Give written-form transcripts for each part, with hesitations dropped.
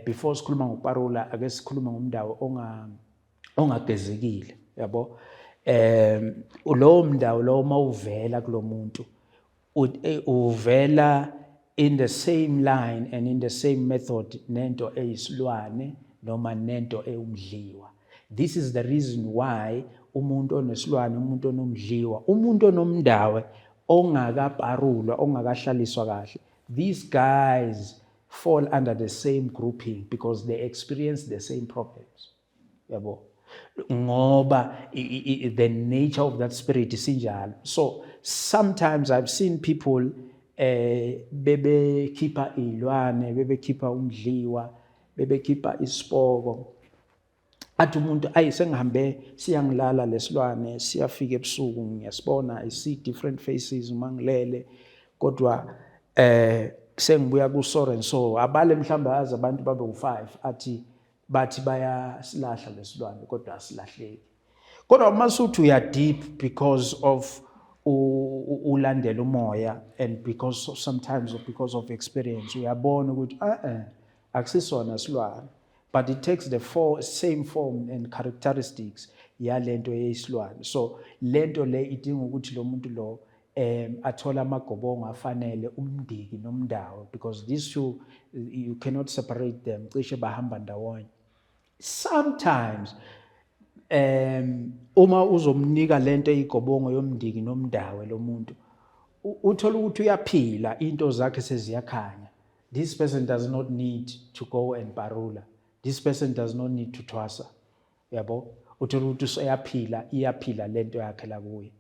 Before sikhuluma ngokuparula, ake sikhulume ngomndawo ongagezekile, yabo. Lowo mndawo lowo mawuvela kulomuntu, uvela in the same line and in the same method nento eyisilwane noma nento ewumdliwa. This is the reason why umuntu onesilwane, umuntu onomdliwa, umuntu onomndawe ongakaparulwa, ongakahlaliswa kahle, these guys fall under the same grouping because they experience the same problems, yabo, ngoba the nature of that spirit isinjalo. So sometimes I've seen people bebekhipha izilwane, bebekhipha umdliwa, bebekhipha isipoko. Athi umuntu, "Ayi, sengihambe, siyangilala lesilwane, siyafika ebusuku, ngiyasibona, I see different faces uma ngilele, kodwa sengibuya ku so and so." Abale mhlawumbe azi abantu babe u5, athi bathi bayasilahla lesilwane, kodwa asilahleki. Kodwa uma suthi uya deep, because of ulandela umoya and because of, sometimes because of experience, uyabona ukuthi akusisona silwane, but it takes the same form and characteristics yalento yeyisilwane. So lento le idinga ukuthi lo muntu lo athola amagobongo afanele umndiki nomndawo, because these two, you cannot separate them, cishe bahamba ndawonye. Sometimes uma uzomnika lento eyigobongo yomndiki nomndawe lo muntu, uthola ukuthi uyaphila, into zakhe seziyakhanya. This person does not need to go and parula, this person does not need to thwasa, yabo. Uthola ukuthi useyaphila, iyaphila lento yakhe la kuye.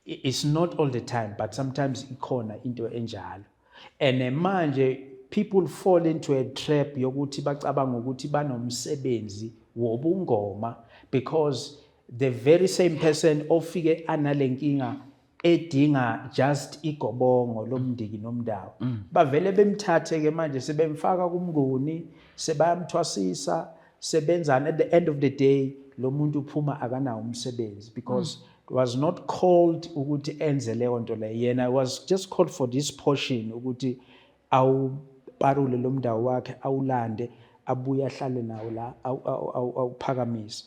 It's not all the time, but sometimes ikhona into enjalo. And manje people fall into a trap yokuthi bacabanga ukuthi banomsebenzi wobungoma, because the very same person ofike analenkinga edinga just igobongo lomndiki nomndawo, bavele bemthathe ke manje sebemfaka kumnguni, sebayamthwasisa, sebenzana. At the end of the day lo muntu uphuma akanawo umsebenzi because was not called ukuthi enze leyo nto leyo. Yena was just called for this portion, ukuthi awuparule lo mndawo wakhe, awulande, abuye ahlale nawo la, awuphakamise.